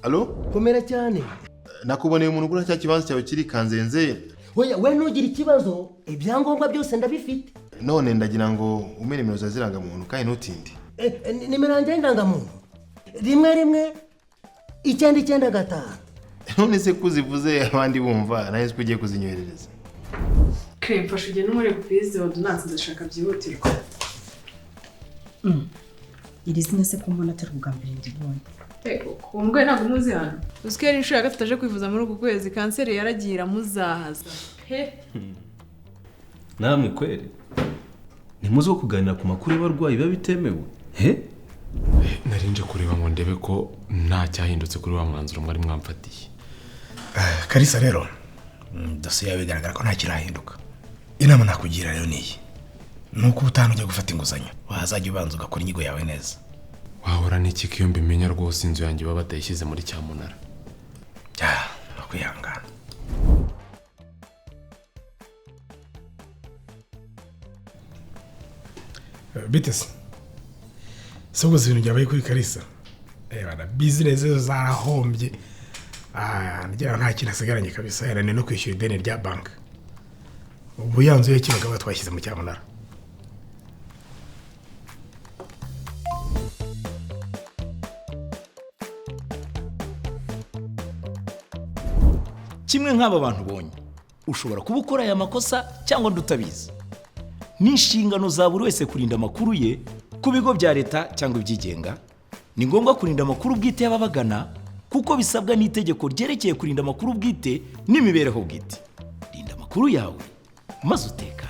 Allo? Komera cyane. Nakuboneye umuntu ugura cya kibanza cyawe kiri Kanzenze. Oya, we ntugire ikibazo, ibyangombwa byose ndabifite. None ndagira ngo umpe nimero za zirangamuntu kandi ntutinde. Nimero yanjye y'indangamuntu 11995. None se ko uzivuze abandi bumva, nawe ko ugiye kuzinyoherereza? Kare, mfasha ugende umure kopi ordonnance, ndashaka byihutirwa. Iri zina se ko mbona atari ubwa mbere ndibonye? Ego, uwo mugore ntabwo umuzi hano. Uzi ko yari inshuro ya gatatu aje kwivuza muri uku kwezi? Kanseri yaragiye iramuzahaza pe. Namwe kweri, ntimuzi ko kuganira ku makuru y'abarwayi biba bitemewe he? Narinje kureba ngo ndebe ko nta cyahindutse kuri wa mwanzuro mwari mwamfatiye. Karisa rero, dosiye yawe bigaragara ko nta kirahinduka. Inama nakugira rero niyi: ni uko ubutaha ujya gufata inguzanyo wazajya ubanza ugakora inyigo yawe neza. Wahora n'iki ko iyo mbimenya rwose inzu yanjye baba batayishyize muri cyamunara? No kwihangana. Bite se? Se ubwo si ibintu byabaye kuri Karisa? Reba, bizinesi ze zarahombye. Ngira nta kintu asigaranye kabisa, yananiwe no kwishyura ideni rya banki. Ubu ya nzu ye Kibagabaga twashyize mu cyamunara. Kimwe nk'aba bantu ubonye, ushobora kuba ukora aya makosa cyangwa utabizi. Ni inshingano za buri wese kurinda amakuru ye ku bigo bya leta cyangwa ibyigenga. Ni ngombwa kurinda amakuru bwite y'ababagana kuko bisabwa n'itegeko ryerekeye kurinda amakuru bwite n'imibereho bwite. Rinda amakuru yawe maze utekane.